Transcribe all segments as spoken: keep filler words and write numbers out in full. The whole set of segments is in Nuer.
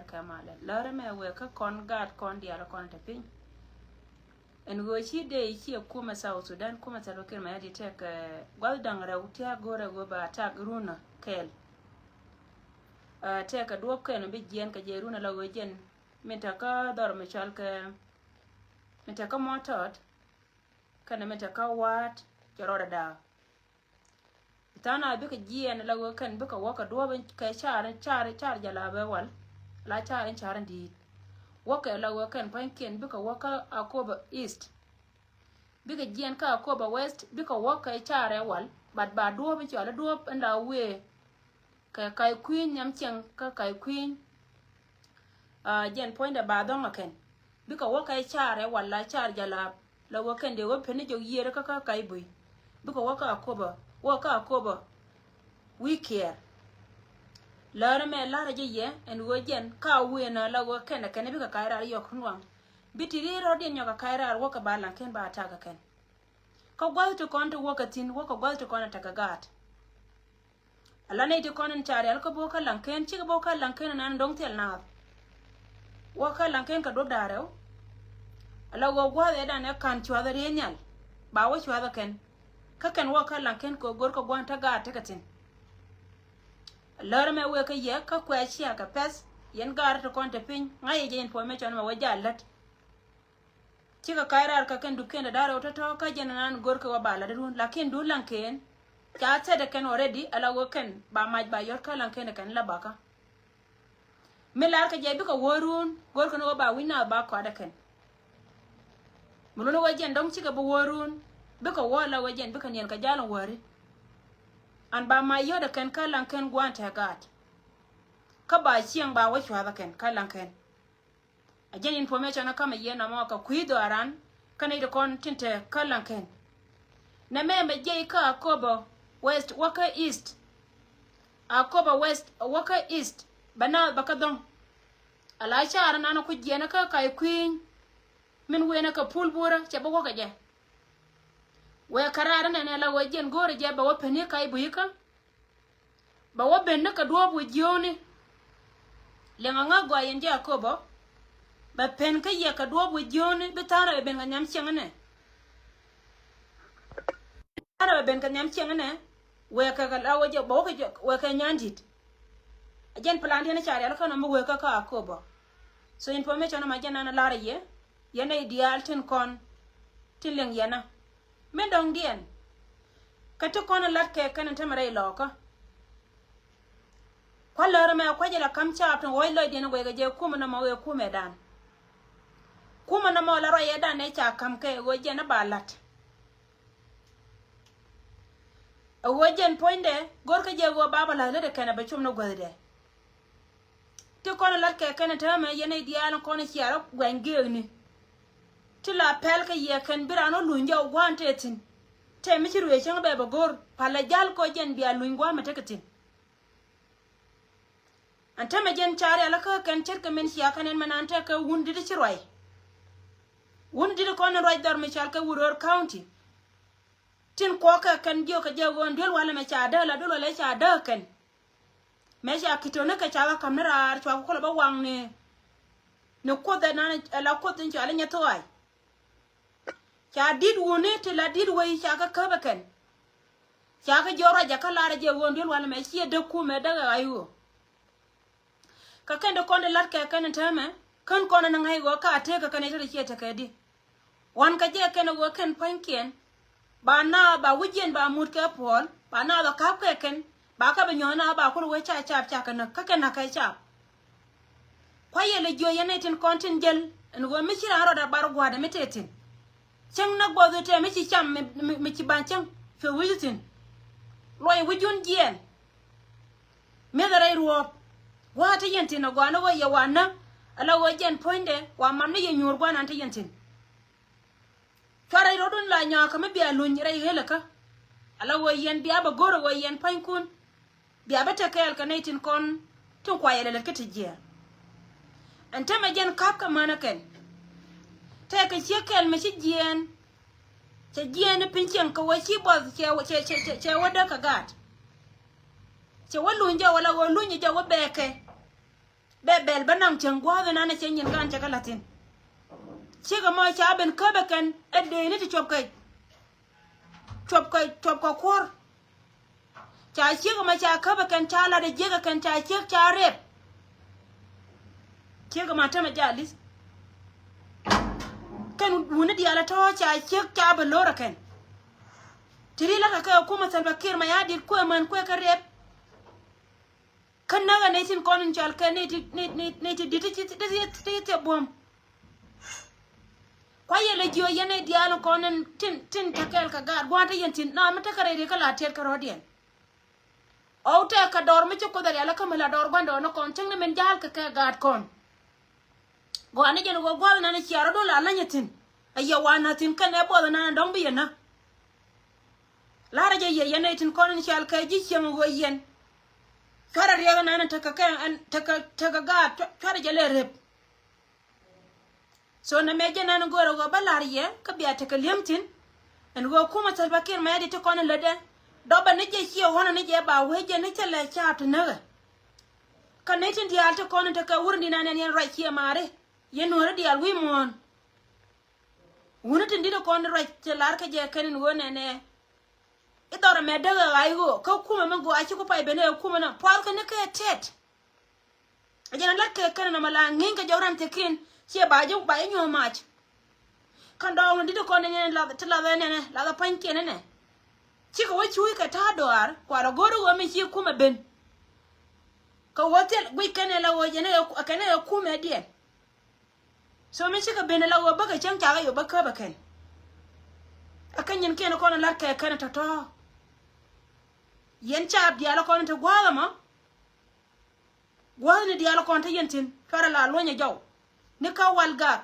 kɛ malɛ. Lärɛ mɛ wëë kä kɔn gaat kɔn diaal kɔn te piny. Ɛn ɣöö ci dee ciɛ kumɛ South Sudan, kumɛ Salva Kiir Mayardit tekɛ gua̱th da̱ŋ rɛw tia̱a̱ go̱rɛ ɣöö ba attack Runa kɛɛl. Ɛ, tekɛ duɔ̱ɔ̱p kɛn bi jiɛn kɛ jɛ Runa la ɣöö jɛn min te kä dhɔr mi cɔal kɛ, min te kä Mɔtɔt kɛnɛ min te kä Waat cɛ rɔɔdɛ da̱a̱. Tha̱a̱ŋ na bikɛ jiɛɛn la ɣöö kɛn bikɛ wä kɛ duɔ̱ɔ̱p kɛ car, car, car Jalap ɛ wal, la car in car in di̱i̱t. Wäkɛ la ɣöö kɛn pua̱nykiɛn bikɛ wä kä Akobo East. Bikɛ jiɛɛn kä Akobo West bikɛ wä kɛ car ɛ wal, but ba duɔ̱ɔ̱p in cɔal i̱ duɔ̱ɔ̱p in la wëë kɛ Ka̱a̱c Kui̱ny nhiam cieŋ kä Ka̱a̱c Kui̱ny. Aa, jɛn puɔ̱nydɛ ba dhɔ̱ŋ ɛ kɛn. Bikɛ wä kɛ car ɛ wal la car Jalap. La wä kɛn dee wä pen ni jɔk yiëër kä kä Ka̱a̱c Bui̱. Bikɛ wä kä Akobo, wä kä Akobo wi̱i̱ kiɛɛr. Lärɛ mɛ la̱rä jɛ yɛ ɛn ɣöö jɛn ka wëë na la wä kɛn ɛ kɛn bikɛ ka̱a̱c raar yɔk run waŋ. Bi ti ri̱i̱r rɔ̱diɛn nyɔk kɛ ka̱a̱c raar wäkɛ ba laŋ kɛn ba attack ɛ kɛn. Kä gua̱th ti kɔn ti wäkɛ thi̱n, wäkɛ gua̱th ti kɔn ɛ tekɛ gaat. Ala nɛy ti kɔn in ca rial kä bo̱o̱k kä Laŋken, cikɛ bo̱o̱k kä Laŋken inan do̱ŋ thil naath. Wä kä Laŋken kɛ duɔ̱p da̱ŋ rɛw. Ala ɣöö gua̱a̱th ɛ dan ɛ ka̱n cua̱th ɛ riey nhial. Ba wä cua̱th ɛ kɛn. Kä kɛn wä kä Laŋken kɛ go̱r kɛ gua̱a̱n te gaat tekɛ thi̱n. Lär mɛ wëë kä yɛ kä kuɛ cia kɛ pɛth, yɛn gaat ti kɔn te piny, ŋa̱c yɛ jɛ information mɛ wä jɛ a lät. Cikɛ ka̱c raar kä kɛn dup kɛn dee da̱r rɛw tɔ̱tɔ̱ kä jɛn nan go̱rkɛ wä ba la̱t run, lakin duun Laŋken ca thɛt ɛ kɛn already, ala wä kɛn ba mac ba yɔ̱r kä Laŋken ɛ kɛn la bakä. Mi lar kɛ jɛ bikɛ wä run, go̱rkɛ ni wä ba wi̱c naath ba kɔat ɛ kɛn. Mi luni wä jɛn dɔ̱ŋ cikɛ bi wä run, bikɛ wä la wä jɛn bikɛ niɛn kɛ jal in wäri. An ba mac yɔ̱t ɛ kɛn kä Laŋken gua̱a̱n te gaat. Kä ba cieŋ ba wä cua̱th ɛ kɛn kä Laŋken. A jɛn information a kamɛ yɛ nɔmɔ kɛ kui̱ dhɔaran kä nɛy ti kɔn tin te kä Laŋken. Nɛ mɛ mɛ jiɛc kä Akobo West wä kä East. Akobo West wä kä East bɛ naath bɛ kä dhɔ̱ŋ. Ala car nan ku jiɛn kä Ka̱a̱c Kui̱ny. Min wen kä Pul Burä cɛ bä wä kɛ jɛ. Wee kɛ raar nɛnɛ la wee jiɛn go̱o̱rɛ jɛ bɛ wä peni Ka̱a̱c Bui̱ kä. Bɛ wä ben ni kɛ duɔ̱ɔ̱p wi̱i̱ jiööni. Liɛŋ aŋa gɔaa yɛn jɛ Akobo. Bɛ pen kä yɛ kɛ duɔ̱ɔ̱p wi̱i̱ jiööni bi tha̱a̱ŋ rɛw ben kɛ nhiam cieŋ inɛ. Tha̱a̱ŋ rɛw ben kɛ nhiam cieŋ inɛ. Wee kɛ kɛ la wee jɛ bɛ wä kɛ jɛ wee kɛ nyan di̱t. A jɛn plan diɛn ca rial kä nɔm bi wee kä kä Akobo. So information ma jɛn nan lar yɛ. Yɛn nɛy diaal tin kɔn tin liŋ yɛn a. Min dɔ̱ŋdiɛn. Kä ti kɔn lat kɛ kɛn in tämɛ rɛy lɔɔkä. Kua̱ lär mɛ kua̱c ilɛ ka̱m caap tin ɣɔ̱c lɔcdiɛn wekɛ jɛ kumɛ nɔmɔ wee kumɛ dan. Kumɛ nɔmɔ la ruacɛ dan ɛ ca ka̱m kɛ ɣöö jɛn ɛ ba la̱t. Ɛ ɣöö jɛn puɔ̱nydɛ go̱rkä jɛ ɣöö ba bä la̱t lätdɛ kɛn ɛ bɛ com ni guäthdɛ. Ti kɔn lat kɛ kɛn täämɛ yɛn nɛy diaal kɔn ciaarä guɛny geekni. Ti la pɛl kɛ yɛ kɛn bi raan wä luny jɛ wä gua̱a̱n tëë thi̱n. Tëë mi ci ruëë cäŋ bɛ bɛ go̱r palä jal kɔ jɛn bia luny gua̱a̱n mɛ tekɛ thi̱n. Ɛn täämɛ jɛn ca rial kä kɛn ce̱tkɛ min cia kɛn ɛn mɛ naan tɛk kɛ wun di̱t ci ruac. Wun di̱t kɔn in ruac dhɔr mi cal kɛ Uror County. Tin kuɔk kɛ kɛn jiök kɛ jɛ ɣöö duel walɛ mɛ ca dääk la duel walɛ ca dääk kɛn. Mëë ca ki̱t tɔ̱ni kɛ ca kɛ ka̱m ni raar cua kɛ kulɛ bä waŋ ni. Ni kuoth ɛ nan ɛ la kuoth in cɔal inyɛ thua̱a̱c. Ca di̱t wuni ti la di̱t wei ca kɛ käp ɛ kɛn. Ca kɛ jiɔk ruac ɛ kä lar ɛ jɛ ɣöö duel walɛ mɛ ciɛ däk kumɛ däk ɛ ɣa̱c ɣöö. Kä kɛn ti kɔn ti lat kɛ kɛn täämɛ kän kɔn ni ŋa̱c ɣöö ka tëëk kɛ kɛn i̱ te ti ciɛ tekɛ di. Wan kä jɛ kɛn ɣöö kɛn pua̱nykiɛn ba naath ba wi̱cdiɛn ba mut kɛ puɔl ba naath ba ka̱p kɛ kɛn ba kɛ bi nyuɔ̱th naath ba kul wee ca caap ca kɛ näk kä kɛn na̱k kɛ caap. Kua̱c yɛ lɛ jiö yɛn nɛy tin kɔn tin jäl ɛn ɣöö mi ci raan rɔɔdɛ bar gua̱a̱dɛ mi tëë thi̱n. Cäŋ näk guɔth i̱ tëë mi ci cam mi, mi, mi ci ba̱ny cäŋ cuɛ wi̱c thi̱n. Luɔc wi̱c jun jiɛɛn. Mi̱eth rɛy ruɔ̱ɔ̱p. Wa̱a̱ te yɛn thi̱n agɔaa ni ɣöö yɛ wa̱a̱ näk ala ɣöö jɛn puɔ̱nydɛ wa̱a̱ mam ni yɛ nyuur gua̱a̱r nan te yɛn thi̱n. Cua rɛy rɔ̱dun la nyɔakä mi bia luny rɛy ɣelekä. Ala ɣöö yɛn bia bɛ go̱r ɣöö yɛn pua̱nykun. Bia bä te kɛɛl kɛ nɛy tin kɔn tin kuayɛ lɛ lät kä ti jiɛɛn. Ɛn täämɛ jɛn ka̱p kɛ mänä kɛn. Tɛkɛ ciek kɛl mi ci jiɛɛn. Cɛ jiɛɛn ni piny cieŋ kɛ wee ci buɔth cɛ, cɛ, cɛ, cɛ, cɛ wä däk kɛ gaat. Cɛ wä luny jɛ wala ɣöö luny jɛ wä bɛɛkɛ. Bɛ bɛl bä naŋ cieŋ gua̱a̱th inan ɛ cɛ nyin gan cɛ kɛ la̱thin. Cikɛ mɔ ca ben käpɛ kɛn ɛ dee ni ti cuɔp kɛ, cuɔp kɛ, cuɔp kɛ kuɔr. Ca ciek ɛmɔ ca käpɛ kɛn ca lat ɛ jiäk ɛ kɛn ca ciek ca rep. Ciek ɛmɔ tämɛ jalis. Kɛn wuni diaal ɛ tɔ̱ ca ciek ca bɛ lo̱r ɛ kɛn. Ti ri la kɛ kɛ kumɛ Salva Kiir Mayardit kuɛ män kuɛ kɛ rep. Kä näk ɛ nɛy tin kɔn in cɔal kɛ nɛy ti, nɛy, nɛy, nɛy ti di̱t ti, ti, ti, ti, ti buɔ̱m. Kua yɛ lɛ jiö yɛn nɛy diaal in kɔn in tin, tin te kɛɛl kɛ gaat gua̱a̱n te yɛn tin na mi te kɛ rɛy ri kä la tiɛt kɛ rɔ̱diɛn. Ɣɔw tɛk kɛ dɔɔr mi ci Kuoth ɛ rial kä mi la dɔɔr gua̱ndɔɔŋnikɔn cäŋ ni min ja̱a̱l kɛ kɛ gaatkɔn. Gɔaa ni jɛn ɣöö gua̱a̱th nan ciaarɔdun la länyɛ thi̱n. A yɛ wa nä thi̱n kɛn ɛ buɔth nan dɔ̱ŋ bi yɛ nä. La̱rä jɛ yɛ yɛn nɛy tin kɔn in cɔal kɛ ji̱ cieŋ ɣöö yɛn. Cuarɛ riɛk nan tekɛ kɛ, tekɛ, tekɛ gaat, cua-, cuarɛ jɛ lɛ rep. So nɛmɛ jɛn ɛn go̱o̱rä ɣöö bä la̱r yɛ kä bia tekɛ li̱em thi̱n. Ɛn ɣöö kumɛ Salva Kiir Mayardit ti kɔn in lätdɛ. Dɔpɛ ni jɛ ciɛ ɣɔ̱nɛ ni jɛ ba wee jɛ ni cä lɛ caap ti näkɛ. Kä nɛy tin diaal ti kɔn in tekɛ wurni nan ɛn yɛn ruac ciɛ maari. Yɛn nuɔ̱ɔ̱ri diaal wi̱i̱ muɔ̱ɔ̱n. Wuni tin di̱t kɔn in ruac ti lar kä jɛ kɛn in ɣöö nɛnɛ. I̱ dhɔr ɛmɛ däk ɛ ɣa̱c ɣöö kä kumɛ mi gɔaa ci ku pay ben ɛ kumɛ nɔ puath kɛ ni kɛ tɛt. A jɛn a lat kɛ kɛn nɔmɔ la ŋi̱i̱ŋ kɛ jɔw ran thiɛkiɛn ciɛ ba jɛ ba jɛ nyuɔ̱th mac. Kɛn dɔɔŋni di̱t kɔn ni nyɛn lath ti lath ɛnɛnɛ lath ɛ pa̱nykiɛn ɛnɛ. Cikɛ wä cuuc kɛ ta̱a̱ dɔaar kuarɛ go̱o̱r i̱ ɣöö mi ci kumɛ ben. Kɛ wä thil guic kɛn ɛ la ɣöö jɛn ɛ kɛn ɛ kumɛ diɛn. So mi cikɛ ben ɛ la ɣöö bäkɛ cäŋ cakɛ yop bä käpɛ kɛn. Ɛ kä nyinkiɛn kɔn ɛ lat kɛ kɛn ɛ tɔ̱tɔ̱. Yɛn caap diaal kɔn ɛ te gua̱a̱th ɛmɔ. Gua̱thni diaal kɔn te yɛn thi̱n cuarɛ la luɔ̱nyɛ jɔw. Ni kä Walgak,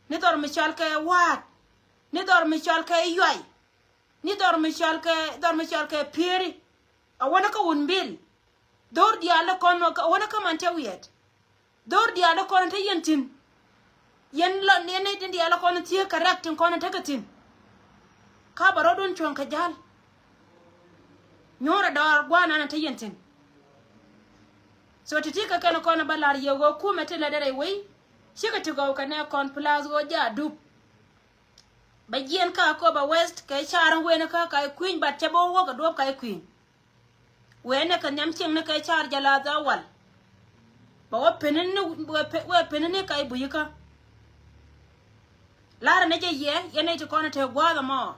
ni dhɔr mi cɔal kɛ Wa̱a̱t, ni dhɔr mi cɔal kɛ Yuay, ni dhɔr mi cɔal kɛ, dhɔr mi cɔal kɛ Pieri. A wänä kä Wunbil. Dho̱r diaal kɔn a wänä kä Mantɛ Wiɛt. Dho̱r diaal kɔn te yɛn thi̱n. Yɛn lɔ ni ni tin diaal kɔn thiee correct tin kɔn tekɛ thi̱n. Ka bɛ rɔ̱dun cuɔ̱ŋ kɛ ja̱l. Nyuurɛ dɔɔr gua̱a̱r nan te yɛn thi̱n. So ti̱ti̱ kɛ kɛn kɔn bä lar yɛ ɣöö kumɛ ti lɛ derɛ wei. Cikɛ ti gɔw kɛ nɛ kɔn plus ɣöö jaa dup. Bɛ jiɛn ka Akobo West kɛ car in wen kä ka i̱ kui̱ny bat cɛ bä wä wä kɛ duɔ̱p ka i̱ kui̱ny. Wee ni kɛ nhiam cieŋ ni kɛ car jɛ la dhɔwal. Bɛ wä peni ni, wee pe-, wee peni ni ka i̱ buyikä. Lar ni jɛ yɛ yɛn nɛy ti kɔn te gua̱a̱th ɛmɔ.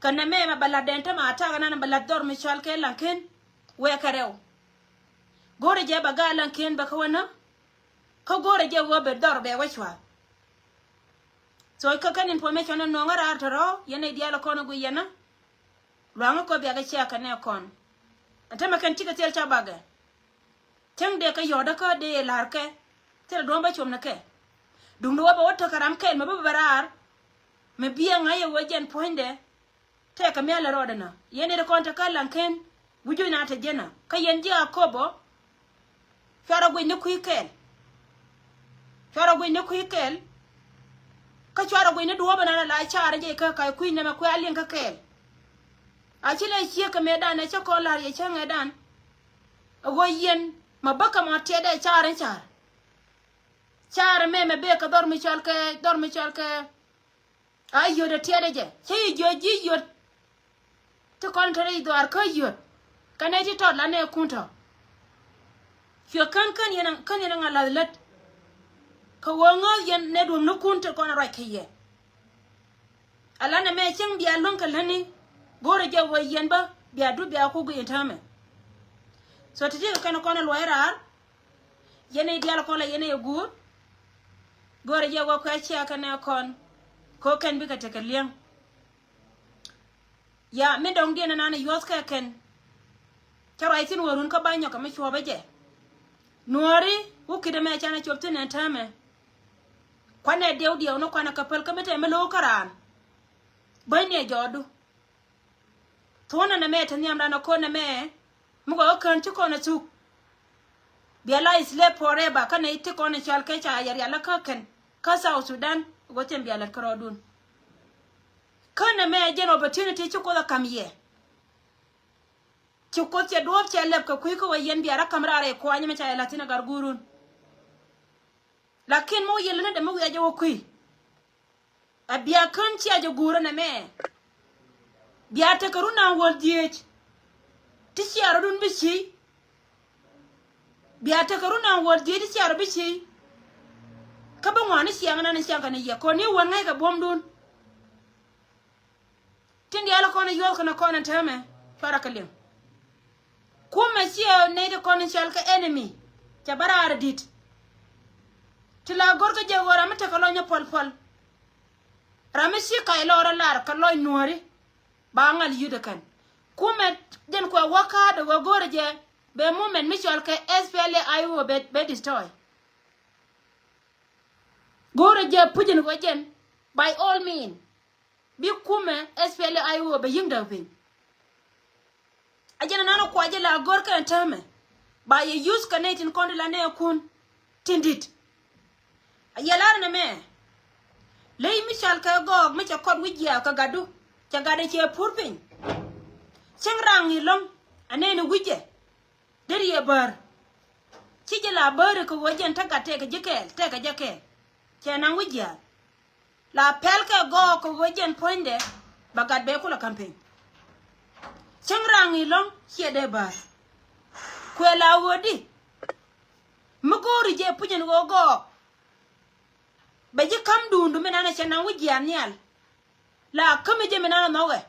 Kɛ nɛmɛ mɛ bɛ la̱t dɛn tämɛ atak ɛnan bɛ la̱t dhɔr mi cɔal kɛ Laŋken. Wee kɛ rɛw. Go̱rɛ jɛ bɛ gaat Laŋken bɛ kä wä nä. Kä go̱rɛ jɛ ɣöö bɛ dhɔr bɛ wä cua̱th. So kä kɛn information ni no̱o̱ŋä raar tɔ̱rɔ̱ yɛn nɛy diaal kɔn i̱ gui yɛn nä. Luaŋä kɔ biakɛ ciɛ kɛ nɛ kɔn. Ɛn tämɛ kɛn cikɛ thil ca bakɛ. Cäŋ dee kɛ yɔ̱ɔ̱dä kä dee la̱r kɛ. Thil duɔ̱m bä com ni kɛ. Duundɛ wä bɛ wä tekɛ ram kɛl mɛ bä bɛ raar. Mɛ biɛ ŋa̱c yɛ wee jɛn puɔ̱nydɛ. Tɛkɛ mial rɔɔdɛ nä yɛn nɛy ti kɔn te kä Laŋken. Wi̱c juc na te jiɛn nä kä yɛn ji̱ Akobo. Cuarɛ guic ni kui̱ kɛɛl. Cuarɛ guic ni kui̱ kɛɛl. Kä cuarɛ guic ni duɔ̱ɔ̱p ɛnan ala car jɛ kä ka̱c kui̱ nɛmɛ kuɛ a liŋ kä kɛɛl. A ci lɛ ciek kɛ mëëdan ɛ cä kɔn la̱r yɛ cäŋ ɛ dan. Ɛ ɣöö yɛn ma bäkɛ mɔ tiɛt ɛ car in car. Car ɛmɛ mɛ bee kɛ dhɔr mi cɔal kɛ, dhɔr mi cɔal kɛ. A yio̱t ɛ tiɛtdɛ jɛ cä yi jiɔc ji̱ yio̱t. Ti kɔn te rɛy dhuaar kä yio̱t. Kɛ nɛy ti tɔt la nɛɛkun tɔ. Cuɛ kän kän yɛn, kän yɛn ŋa la̱th lät. Kɛ ɣöö ŋääth yɛn nɛ duɔ̱mnikun ti kɔn ruac kɛ yɛ. Ala nɛmɛ cieŋ bia luäŋ kɛ lätni. Go̱o̱rɛ jɛ ɣöö yɛn bä bia dup bia ku guic in täämɛ. So ti̱ti̱ kɛ kɛn kɔn ɛ luɔc raar. Yɛn i̱ diaal kɔn la yɛn i̱ guur. Go̱rɛ jɛ wä kuɛ cia kɛnɛ kɔn. Ko kɛn bikɛ tekɛ liɛŋ. Ya min dɔ̱ŋ diɛn ɛnan i̱ yuɔth kɛ kɛn. Cä ruac thi̱n wä run kä ba nyɔk kɛ mi cuɔpä jɛ. Nuɔ̱ɔ̱ri wä ki̱t ɛmɛ canɛ cop thi̱n ɛn täämɛ. Kuanɛ diɛw diɛw ni kuanɛ kɛ päl kä mi tɛm mi lo̱o̱k kä raan. Bäny ni ɛ jɔɔdu. Thuɔ̱nɛ nɛmɛ te nhiamdan ɛ ko̱n nɛmɛ. Mi gɔɔ kään ci kɔn ɛ thuk. Bia la slave forever kä nɛy ti kɔn ɛ cɔal kɛ ca yɛ rial kä kɛn kä South Sudan. Gɔɔ thiɛn bia lät kärɔɔdun. Kä nɛmɛ jɛn opportunity ci Kuoth ɛ ka̱m yɛ. Ci Kuoth cɛ duɔ̱ɔ̱p cɛ lɛp kɛ kui̱ kä wä yɛn bia rɔ ka̱m raar ɛ kuany mɛ ca yɛ la̱thi̱n ɛ gar guurun. Lakin mi wä yɛl ni dɛ mi wiaa jɛ wä kui̱. A bia kän cia jɛ guurä nɛ mɛ. Bia tekɛ run an wäl dhieec. Ti cia rɔdun bi ci. Bia tekɛ run an wäl dhieec ti cia rɔ bi ci. Kä bi ŋuan ni ciaŋ nan ni ciaŋ kɛ ni yɛ kɔn ni wän ŋäc kɛ buɔ̱mdun. Tin diaal kɔn yuɔth kɛn kɔn in täämɛ cuarɛ kɛ liŋ. Kumɛ ciɛ nɛy ti kɔn in cɔal kɛ enemy. Cɛ bä raar di̱t. Ti la go̱r kä jɛ ɣöö ram mi tekɛ lɔny ni puɔl puɔl. Ram mi ci kac lɔɔr lar kɛ lɔc nuääri. Ba ŋal yut ɛ kɛn. Kumɛ jɛn kuɛ wä ka̱a̱t ɛ ɣöö go̱o̱rɛ jɛ bɛ movement mi cɔal kɛ S P L A I O bɛ, bɛ destroy. Go̱o̱rɛ jɛ puc in ɣöö jɛn by all means. Bi kumɛ S P L A I O bɛ yi̱ŋ däk piny. A jɛn anan kuac jɛ la go̱r kɛn täämɛ. Ba yɛ use kɛ nɛy tin kɔn di la nɛɛkun tin di̱t. A yɛ lar nɛ mɛ. Ley mi cɔal kɛ gɔɔk mi cɛ kɔt wi̱c jiaath kɛ gatdu. Cɛ gatdɛ cɛ pur piny. Cieŋ raŋ i̱ lɔ̱ŋ. A nɛn i̱ wi̱cɛ. Deri yɛ bär. Ci jɛ la bäri kɛ ɣöö jɛn te gat tɛkɛ ji̱ kɛɛl, tɛkɛ jɛ kɛɛl. Cɛ naŋ wi̱c jiaath. La pɛl kɛ gɔɔk kɛ ɣöö jɛn puɔ̱nydɛ ba gat bɛ kulɛ campaign. Cäŋ raŋ i̱ lɔ̱ŋ ciɛ dee bär. Kuɛ la ɣöö di. Mi go̱o̱ri jɛ puc in ɣöö gɔɔk. Bɛ ji̱ ka̱m duundu mi nanɛ cɛ naŋ wi̱c jiaath nhial. La kämi jɛ mi nanɛ nhɔkɛ.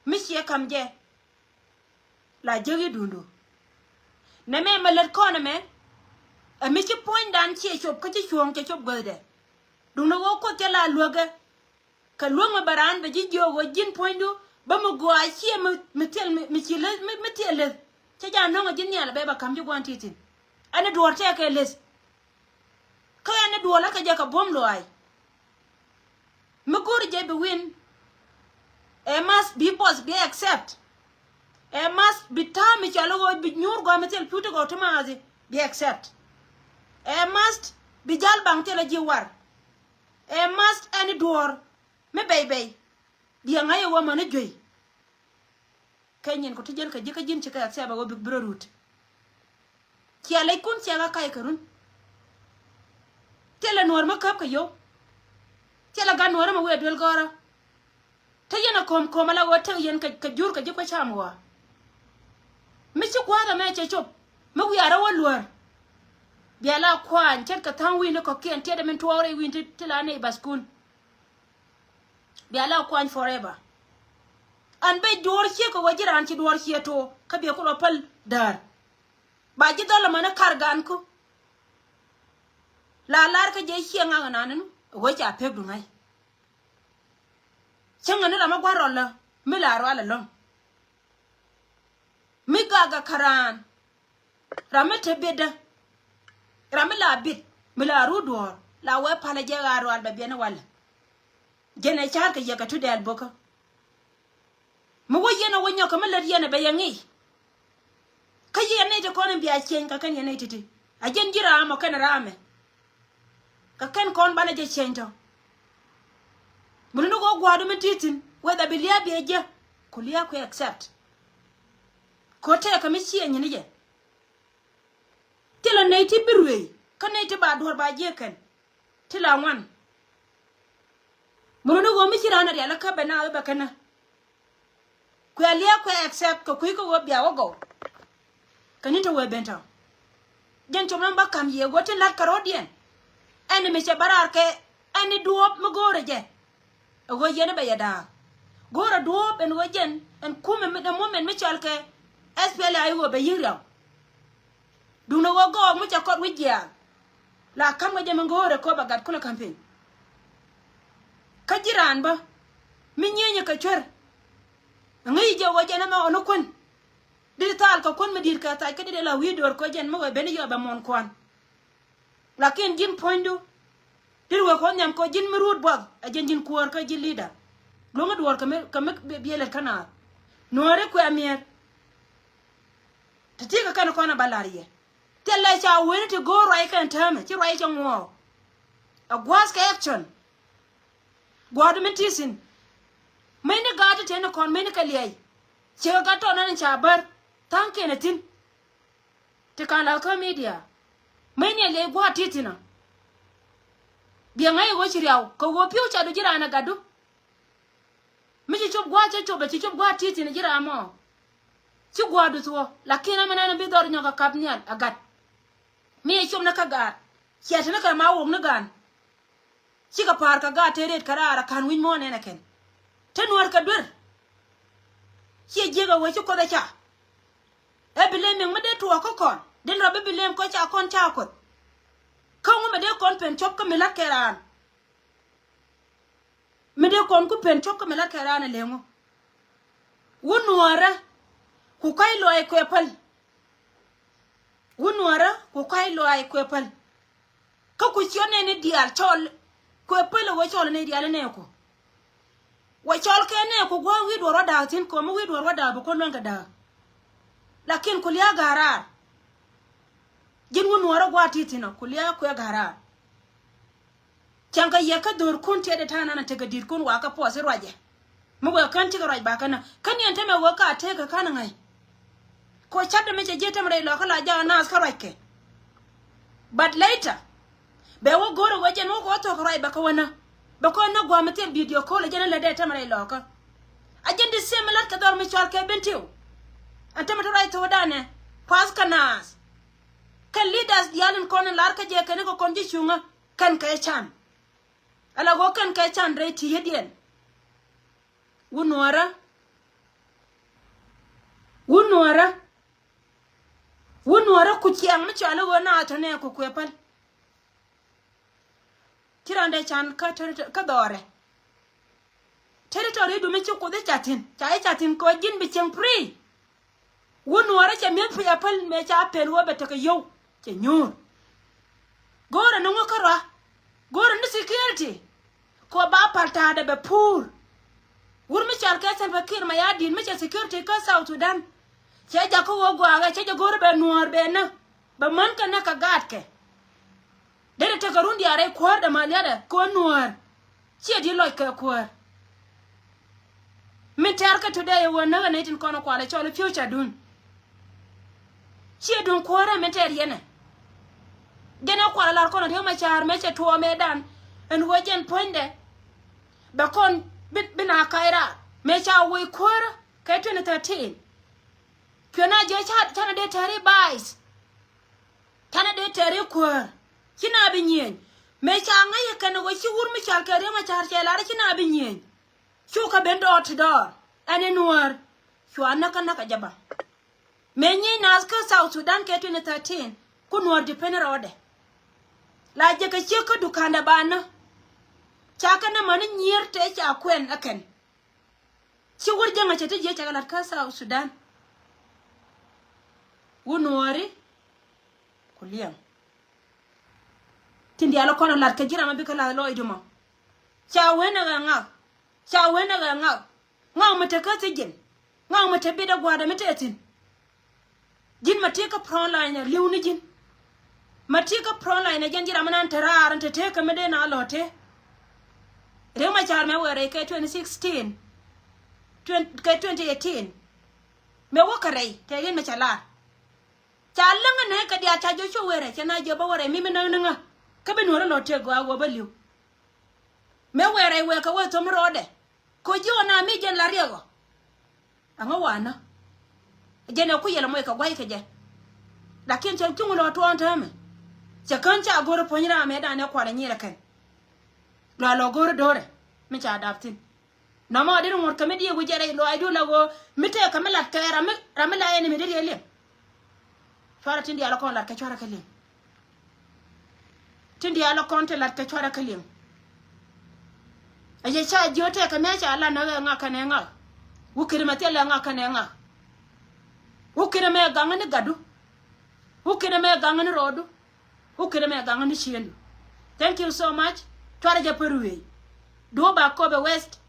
Mi ciɛ ka̱m jɛ. La jäk i̱ duundu. Nɛmɛ mɛ lät kɔn ɛmɛ. Ɛ mi ci puɔ̱nydan ciɛ cop kä ci cuɔ̱ɔ̱ŋ cɛ cop guäthdɛ. Duundɛ ɣöö Kuoth cɛ la luäkɛ. Kɛ luäk mi bɛ raan bɛ ji̱ jiök ɣöö ji̱n puɔ̱nydu bä mi gɔaa ciɛ mi, mi thil mi, mi ci leth, mi, mi thil leth. Cä jɛ anɔ̱ŋ ɛ ji̱ nhial ɛ bɛ bɛ ka̱m ji̱ gua̱n ti̱ti̱n. Ɛn ɛ duɔ̱ɔ̱r tɛɛkɛ leth. Kä ɛn ɛ duɔ̱ɔ̱r lä kɛ jɛ kɛ buɔ̱m luaac. Mi go̱o̱ri jɛ bi win. Ɛ must bi boss bi accept. Ɛ must bi ta̱a̱ mi cɔal i̱ ɣöö bi nyuur gɔaa mi thil pi̱w ti gɔw ti maathi bi accept. Ɛ must bi jal baŋ thil a ji̱ war. Ɛ must ɛn i̱ duɔ̱ɔ̱r mi bɛy bɛy. Diɛ ŋa̱c i̱ wä mäni juey. Kɛ nyin ku ti jäl kɛ ji̱ kä ji̱n ci kɛ accept ɛ ɣöö bik bi rɔ rut. Cia lɛckun cia ɣä kac kɛ run. Thilɛ nuɔ̱ɔ̱r mi käp kɛ yio̱w. Thilɛ gat nuɔ̱ɔ̱r mi wëë duel gɔ̱rä. Te yɛn a ko̱m ko̱m ala ɣöö tek yɛn kɛ, kɛ jur kɛ ji̱ kuec cam ɣɔaa. Mi ci gua̱a̱th ɛmɛ cɛ cop mi wiaa rɔ wä luäär. Bia la kuany ce̱tkɛ tha̱a̱ŋ wi̱i̱ni kɔ̱kiɛn tiɛtdɛ min tuɔɔk rɛy wi̱i̱ni ti, ti la neighbourskun. Bia la kuany forever. An ben duɔ̱ɔ̱r ciek kɛ ɣöö ji̱ raan ci duɔ̱ɔ̱r ciek to̱o̱ kä biɛ kulɔ päl däär. Ba ji̱ dhɔl ɛmɛni kar ganku. La lar kä jɛ ciek ŋak ɛnaninu ɛ ɣöö ca pek duŋa̱c. Cäŋ ɛni ram mi gua̱n rɔl lä mi la rual ɛlɔ̱ŋ. Mi gak gak kä raan. Ram mi te bitdä. Ram mi la bit mi la rut duɔ̱ɔ̱r la wee palä jɛ ɣaar rual bɛ biɛn walɛ. Jɛn ɛ ca̱r kɛ yɛ kɛ tu dɛɛl bokä. Mi wä yɛn ɛ wä nyɔk kɛ mi lät yɛn ɛ bɛ yɛ ŋi̱i̱c. Kä yɛn nɛy ti kɔn in bia cieny kɛ kɛn yɛn nɛy ti̱ti̱ a jɛn ji̱ raam ɔ kɛn raamɛ. Kɛ kɛn kɔn banɛ jɛ cieny tɔ. Mi luni kɛ wä gua̱a̱du mi ti̱thi̱n whether bi lia̱a̱ biɛ jɛ ku lia̱a̱ kuɛ accept. Kɛ wä tɛɛkɛ mi cieny ni jɛ. Thilɛ nɛy ti bi ruëëc kä nɛy ti ba duɔ̱ɔ̱r ba jiëë kɛn. Ti la ŋuan. Muruni ɣöö mi ci raan a rial kä bɛ naath bɛ känä. Kuɛ liɛɛk kuɛ accept kɛ kui̱ kä ɣöö bia wä gɔw. Kɛ ni te wee ben tɔ. Jɛn com ram bä ka̱m yiëë ɣöö tin la̱t kɛ ro̱diɛn. Ɛn mi cɛ bä raar kɛ ɛn ni duɔ̱ɔ̱p mi go̱o̱rɛ jɛ. Ɛ ɣöö yɛn bɛ yɛ da̱a̱k. Go̱o̱rɛ duɔ̱ɔ̱p ɛn ɣöö jɛn ɛn kumɛ mi, ɛn moment mi cɔal kɛ S P L A I O bɛ yi̱k riaw. Duundɛ ɣöö gɔɔk mi cɛ kɔt wi̱c jiaath. La ka̱m kɛ jɛ mi go̱o̱rɛ köp a gat kulɛ campaign. Kä ji̱ raan bä mi nyienyɛ kɛ cuer. Ŋäc jɛ ɣöö jɛn ɛmɛ ɣɔni kuän. Dit thal kɛ kuän mi di̱i̱t kɛ thac kä dit ɛ la wi̱i̱ do̱r kɛ jɛn mi wee ben yɔp ɛ muɔ̱ɔ̱n kuan. Lakin ji̱n puɔ̱nydu dit wee kɔn nhiam kɛ ji̱n mi ruut buɔth ɛ jɛn ji̱n kuäär kä ji̱ leader. Luäŋä duɔ̱ɔ̱r kɛ mi, kɛ mi bi, biɛ lät kä naath. Nuääri kuɛ mi̱eer. Ti ti kɛ kɛn kɔn a ba la̱r yɛ. Thilɛ ca wen ti go̱o̱r ruac kɛn täämɛ ci ruac cɛ ŋuɔɔk. A gua̱a̱th kɛ action. Gua̱a̱th min ti thi̱n. Mec ni gaat ti teni kɔn mec ni kɛ liɛc. Ciek gat tɔɔt nani ca bär tha̱a̱ŋ kɛn a thi̱n. Ti ka̱n la̱th kä media. Mäni a liɛc gua̱a̱th ti̱ti̱ nɔ. Biɛ ŋa̱c i̱ ɣöö ci riaw kɛ ɣöö pi̱w ca du ji̱ raan a gatdu. Mi ci cop gua̱a̱th cä cop ɛ ci cop gua̱a̱th ti̱ti̱ nɔ ji̱ raan mɔ. Ci gua̱a̱th du thuɔ̱k lakin ɛmɛ nɛn bi dhɔr nyɔk a kap nhial a gat. Mi ɛ cop ni kä gaat ciɛ te ni kɛ ma wok ni gaan. Cikɛ pa̱a̱r kɛ gaat te riet kɛ raar a ka̱n wi̱c muɔ̱ɔ̱n ɛn ɛ kɛn. Te nuäär kɛ duer. Ciɛ jiäk ɛ wee ci kuoth ɛ ca. Ɛ bi lem miŋ mi dee tuɔɔk kä kɔn den rɔ bi bi lem kɔ ca kɔn ca kuoth. Kä ŋu mi dee kɔn pen cop kä mi la̱t kɛ raan. Mi dee kɔn ku pen cop kä mi la̱t kɛ raan ɛ leŋu. Wun nuɔɔrä ku ka̱c luaac kuɛ päl. Wun nuɔɔrä ku ka̱c luaac kuɛ päl. Kä ku ciɔ nɛni diaal cɔl kuɛ päl ɛ wee cɔl ni diaal nɛɛku. Wä cɔl kɛ nɛɛku gua̱a̱k wi̱i̱ duɔr wä da̱a̱k thi̱n komi wi̱i̱ duɔr wä da̱a̱k bi kuɔn luäŋ kɛ da̱a̱k. Lakin ku lia̱a̱ ga̱a̱ raar. Ji̱n wun nuɔɔrä gua̱a̱k ti̱ti̱ nɔ ku lia̱a̱ kuɛ ga̱a̱ raar. Cäŋ kɛ yɛ kä dho̱rkun tiɛt ɛ ta̱a̱ nanɛ tekɛ di̱tkun wakä puɔth i̱ ruacɛ. Mi wee kän cikɛ ruac bakä nä kä niɛn tämɛ wee ka tekɛ kän ŋäc. Kɛ ɣöö ca̱tdä mi cɛ ji̱ tämɛ rɛy lɔkä la jakä naath kä ruackɛ. But later bɛ wä go̱rɛ wee jɛn wä kɛ wä thok ruac bakä wä nä. Bɛ kɔ nä gua̱a̱m mi thil video call ɛ jɛn ɛ lät dee tämɛ rɛy lɔkä. A jɛn di same mi la̱t kɛ dhɔr mi cɔal kɛ Bentiu. Ɛn tämɛ te ruac thok danɛ puath kä naath. Kɛn leaders diaal in kɔn in lar kä jɛ kɛn ikɛ kɔn ji̱ cuŋä. Kɛn kɛ can. Ala ɣöö kɛn kɛ can rɛy ti̱i̱ yediɛn. Wun nuɔɔrä. Wun nuɔɔrä. Wun nuɔɔrä ku ciaŋ mi cɔal i̱ ɣöö na tɔ̱ nɛ ku kuɛ päl. Ci raan dee can kä territory kä dhɔrɛ. Territory du mi ci kuoth i̱ ca thi̱n ca i̱ ca thi̱n kɛ ɣöö ji̱n bi cieŋ free. Wun nuɔɔrä cɛ mi̱eth pia päl mëë ca pɛl wä bɛ tekɛ yio̱w cɛ nyuur. Go̱o̱rä ni ŋuäk kärɔa. Go̱o̱rä ni security. Kɛ ba pal ta̱a̱dɛ bɛ puur. Wur mi cɔal kɛ Salva Kiir Mayardit mi cɛ security kä South Sudan. Cɛ jakä wä gua̱a̱kɛ cɛ jɛ go̱o̱rä bɛ nuɔɔr bɛ nä bɛ män kɛ nä kɛ gaatkɛ. Derɛ tekɛ run diaal rɛy kuäär dɛ ma lia̱dɛ kɛ wä nuäär. Ciɛ di lɔc kɛ kuäär. Min tɛ̈r kä today ɛ wä näk ɛ nɛy tin kɔn ɛ kual ɛ cɔl ɛ future dun. Ciɛ duŋ kuäärä min tɛ̈r yɛnɛ. Jɛn ɛ kual ɛ lar kɔn ɛ Riek Machar mëë cɛ tuɔɔk mëëdan ɛn wä jɛn puɔ̱nydɛ. Bɛ kɔn bi, bi na kac raar mëë ca wä kuäärä kɛ twenty thirteen. Cuɛ na jiɛ ca, canɛ dee tɛ̈ri baith. Canɛ dee tɛ̈ri kuäär. Ci na bi nyieny. Mëë ca ŋäc ɛ kɛn ɛ wä ci wur mi cɔal kɛ Riek Machar cɛ lar ci na bi nyieny. Cu kä ben dɔɔr ti dɔɔr ɛn in nuäär. Cua näk kä näk ɛ jɛ ba. Mëë nyieny naath kä South Sudan kɛ twenty thirteen ku nuäär depend rɔɔdɛ. La jɛ kɛ ciek kä dukandɛ ba nä. Ca kɛ nä mäni nyier tëë ca kuɛn ɛ kɛn. Ci wur jäŋ a cɛ ti jiɛ cɛ kɛ lat kä South Sudan. Wun nuääri ku liɛŋ. Tin diaal kɔn a lat kɛ ji̱ ram a bikɛ lath lɔɔcdu mɔ. Ca wen a ɣɛ ŋak. Ca wen a ɣɛ ŋak. Ŋak mi te kä thi̱ji̱n. Ŋak mi te bit a gua̱a̱dɛ mi te thi̱n. Ji̱n ma ti kä front line a li̱w ni ji̱n. Ma ti kä front line a jɛn ji̱ ram mi nan te raar in te te kä mi dee na lɔ te. Riek Machar mɛ wɛɛrɛ kɛ twenty sixteen. Twen-, kɛ twenty eighteen. Mɛ wä kä rɛy tɛ rin mɛ ca lar. Ca läŋä nɛ kɛ diaal ca jɔ cu wɛɛrɛ cɛ na jɛ bä wɛɛrɛ mi mi näk ni ŋä. Kä bi nuɔrä lɔ tëk gɔaa wä bä li̱w. Mɛ wɛɛrɛ wɛɛkɛ wee thom rɔɔdɛ. Ko ji̱ ɣä na mi jɛn la riɛk ɔ. Aŋä wanä. Jɛn ɛ ku yɛl ɛ moc kɛ gua̱c kɛ jɛ. Lakin cɛ cuŋ lɔ tuɔɔn täämɛ. Cɛ kän ca go̱r puɔ̱ny ram ɛ danɛ kualɛ nyirɛ kɛn. Lɔ lɔ go̱r do̱rɛ mi ca dap thi̱n. Nɔmɔ di ri ŋuɔ̱t kɛ mi diɛ wi̱c jɛ rɛy lɔaacdu la ɣöö mi tëë kɛ mi lat kɛ ram mi, ram mi la enemy di riɛ liɛŋ. Cuarɛ tin diaal kɔn lat kɛ cuarɛ kɛ liŋ. Tin diaal kɔn ti lat kɛ cuarɛ kɛ liŋ. A yɛ ca jiö tɛk kɛ mɛ ca lat nɛ ɣɛ ŋak kɛnɛ ŋak. Wukirɛ mɛ thilɛ ŋak kɛnɛ ŋak. Wukirɛ mɛ gaŋ ni gatdu. Wukirɛ mɛ gaŋ ni rɔɔdu. Wukirɛ mɛ gaŋ ni ciëndu. Thank you so much. Cuarɛ jɛ pär wee. Duɔ̱ɔ̱p ba Akobo West.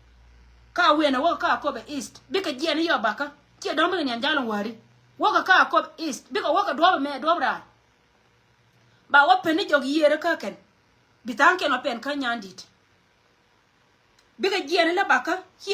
Ka wen a wä ka Akobo East. Bikɛ jiɛn ni yɔ bakä. Ciɛ dɔ̱ŋ bikɛ nian jal in wäri. Wäkɛ kä Akobo East bikɛ wäkɛ duɔ̱ɔ̱p ɛmɛ duɔ̱ɔ̱p raar. Ba wä pen ni jɔk yiëërä kä kɛn. Bi tha̱a̱ŋkiɛn wä pɛn kä nyan di̱t. Bikɛ jiɛɛn ni lä bakä ciɛ